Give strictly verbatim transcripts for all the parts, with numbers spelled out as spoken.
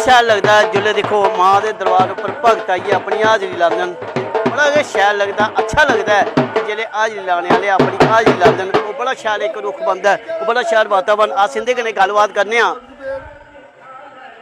शैल लगदा ऐ जिसलै दिक्खो मां दे दरबार उप्पर भगत आइयै अपनी हाजरी लांदे न, बड़ा गै शैल लगदा, अच्छा लगदा ऐ कि जिसलै हाजरी लाने आह्ले अपनी हाजरी लांदे न, ओह् बड़ा शैल इक रुख बनदा ऐ, ओह् बड़ा शैल वातावरण। अस इं'दे कन्नै गल्लबात करने आं।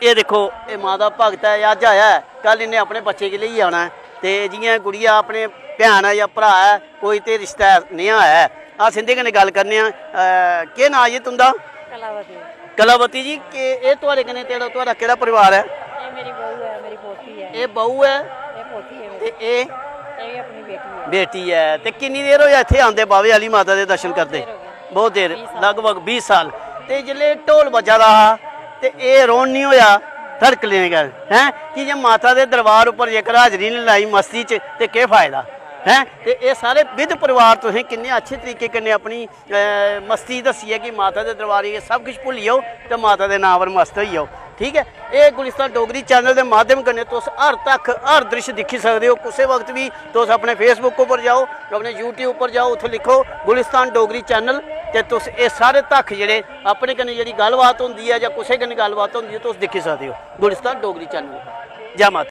एह् दिक्खो, एह् मां दा भगत ऐ, एह् अज्ज आया ऐ, कल इन्नै अपने बच्चे गी लेइयै आना ऐ। ते जि'यां गुड़िया अपने भैन ऐ जां भ्राऽ ऐ, कोई ते रिश्ता नेहा ऐ। अस इं'दे कन्नै गल्ल करने आं। अ, केह् नांऽ जी तुं'दा? कलावती। कलावती जी, के एह् थुआढ़े कन्नै तेरा, थुआढ़ा केह्ड़ा परिवार ऐ? एह् मेरी बहू ऐ, मेरी पोती ऐ। एह् बहू ऐ? एह् पोती ऐ ते मेरी। एह्? एह् बी अपनी बेटी ऐ। बेटी ऐ। ते किन्नी देर होई इत्थै आंदे बाह्वे आह्ली माता दे दर्शन करदे? देर हो गई। बहुत देर, बीस साल। लगभग बीस साल। ते जिसलै ढोल बज्जा दा हा ते एह् रौह्न निं होआ थड़कने गै, हैं? कि जे माता दे दरबार उप्पर जेकर हाजरी निं लाई मस्ती च ते केह् फायदा, हैं? ते एह् सारे विध परिवार तुसें किन्ने अच्छे तरीके कन्नै अपनी, अ, मस्ती दस्सी ऐ कि माता दे दरबार च सब किश भुल्ली जाओ ते माता दे नांऽ पर मस्त होई जाओ, ठीक ऐ? एह् गुलिस्तान डोगरी चैनल दे माध्यम कन्नै तुस हर तक, हर द्रिश्श दिक्खी सकदे ओ। कुसै वक्त बी तुस अपने Facebook उप्पर जाओ, अपने YouTube उप्पर जाओ, उत्थै लिखो गुलिस्तान डोगरी चैनल, ते तुस एह् सारे तक जेह्ड़े अपने कन्नै जेह्ड़ी गल्लबात होंदी ऐ जां कुसै कन्नै गल्लबात होंदी ऐ, तुस दिक्खी सकदे ओ गुलिस्तान डोगरी चैनल। जै माता।